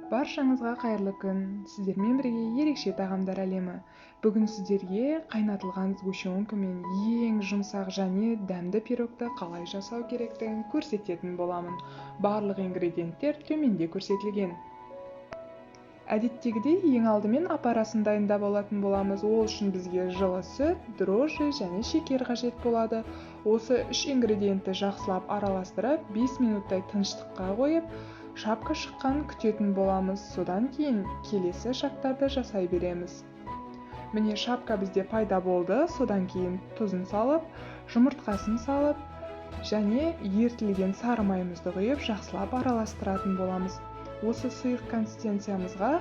Баршаңызға қайырлы күн! Сіздермен бірге Ерекше тағамдар әлемі. Бүгін сіздерге қайнатылған сгущенкамен ең жұмсақ және дәмді пирогты қалай жасау керектігін көрсететін боламын. Барлық ингредиенттер төменде көрсетілген. Әдеттегідей ең алдымен апарасын дайындап алатын боламыз. Ол үшін бізге жылы сүт, дрожжи және шекер қажет болады. Осы үш ингредиентті жақсылап араластырып, 5 минуттай тыныштыққа қойып, шапка шыққанын күтетін боламыз. Содан кейін келесі шагтарды жасай береміз. Міне, шапка бізде пайда болды. Содан кейін тұзын салып, жұмыртқасын салып және ерітілген сары майымызды құйып, жақсылап араластыратын боламыз. Осы сұйық консистенциямызға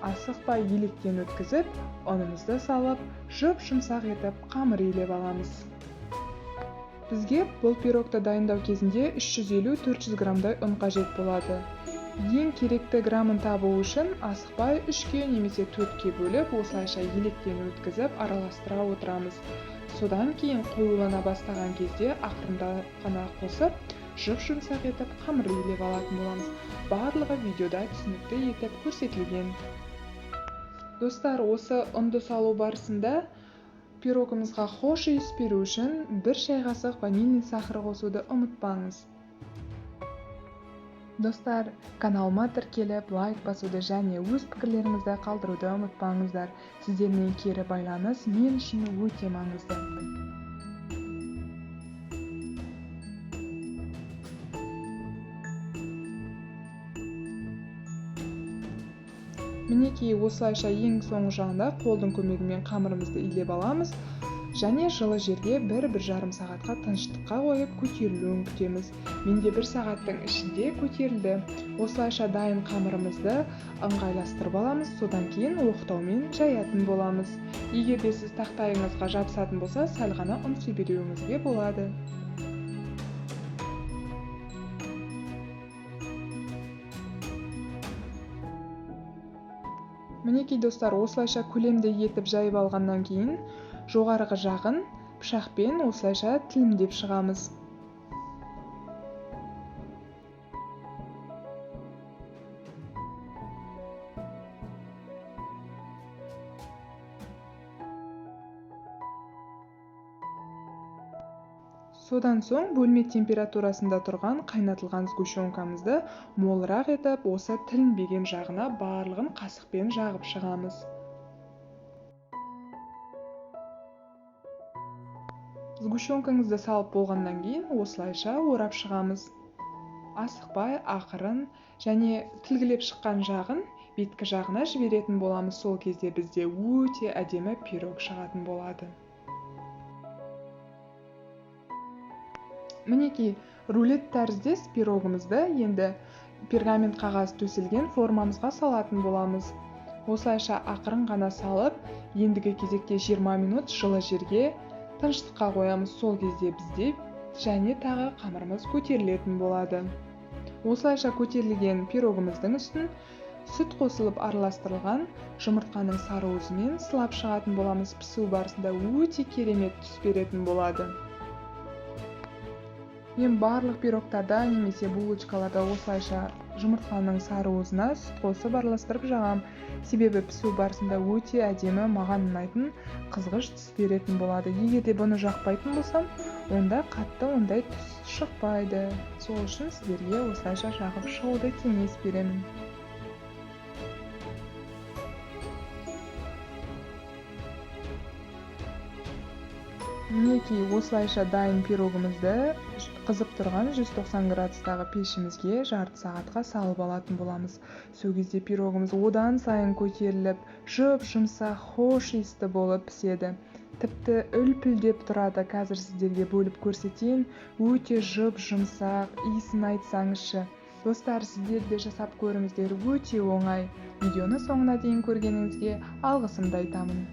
асықпай електен өткізіп, ұнымызды салып, жұп-жұмсақ етіп қамыр илеп аламыз. Бізге бұл пирогты дайындау кезінде 350-400 граммдай ұн қажет болады. Ең керекті граммын табу үшін асықпай 3-ке немесе 4-ке бөліп, осылайша електен өткізіп араластыра отырамыз. Содан кейін қоюлана бастаған кезде ақырындап қана қосып, жұп-жұмсақ етіп қамыр илеп алатын боламыз. Барлығы видеода түсінікті етіп көрсетілген. Достар, осы ұнды салу барысында пирогымызға хош иіс беру үшін 1 шай қасық ванильный сахар қосуды ұмытпаңыз. Достар, каналыма тіркеліп, лайк басуды және өз пікірлеріңізді қалдыруды ұмытпаңыздар. Сіздермен кері байланыс мен үшін өте маңызды. Мінекей, осылайша ең соңғы жағында қолдың көмегімен қамырымызды илеп аламыз және жылы жерге бір-бір жарым сағатқа тыныштыққа қойып көтерілуін күтеміз. Менде 1 сағаттың ішінде көтерілді. Осылайша дайын қамырымызды ыңғайластырып аламыз, содан кейін оқтаумен жаятын боламыз. Егер де сіз тақтайыңызға жабысатын болса, сәл ғана ұн себелеуіңізге болады. Мінекей, достар, осылайша көлемді етіп жайып алғаннан кейін жоғарғы жағын пышақпен осылайша тілімдеп шығамыз. Содан соң бөлме температурасында тұрған қайнатылған сгущенкамызды молырақ етіп, осы тілінбеген жағына барлығын қасықпен жағып шығамыз. Сгущенкаңызды салып болғаннан кейін осылайша орап шығамыз. Асықпай, ақырын және тілгілеп шыққан жағын беткі жағына жіберетін боламыз. Сол кезде бізде өте әдемі пирог шығатын болады. Мінекей, рулет тәріздес пирогымызды енді пергамент қағаз төселген формамызға салатын боламыз. Осылайша ақырын ғана салып, ендігі кезекте 20 минут жылы жерге тыныштыққа қоямыз. Сол кезде бізде және тағы қамырымыз көтерілетін болады. Осылайша көтерілген пирогымыздың үстін сүт қосылып араластырылған жұмыртқаның сары уызымен сылап шығатын боламыз. Пісу барысында өте керемет түс беретін болады. Мен барлық пирогтарда немесе булочкаларда осылайша жұмыртқаның сары уызына сүт қосып араластырып жағам. Себебі пісу барысында өте әдемі, маған ұнайтын қызғыш түс беретін болады. Егер де бұны жақпайтын болсам, онда қатты ондай түс шықпайды. Сол үшін сіздерге осылайша жағып шығуды кеңес беремін. Мінекей, осылайша дайын пирогымызды қызып тұрған 190 градустағы пешімізге жарты сағатқа салып алатын боламыз. Сол кезде пирогымыз одан сайын көтеріліп, жұп-жұмсақ, хош иісті болып піседі. Тіпті үлпілдеп тұрады. Қазір сіздерге бөліп көрсетейін. Өте жұп-жұмсақ, иісін айтсаңызшы. Достар, сіздер де жасап көріңіздер, өте оңай. Видеоны соңына дейін көргеніңізге алғысымды айтамын.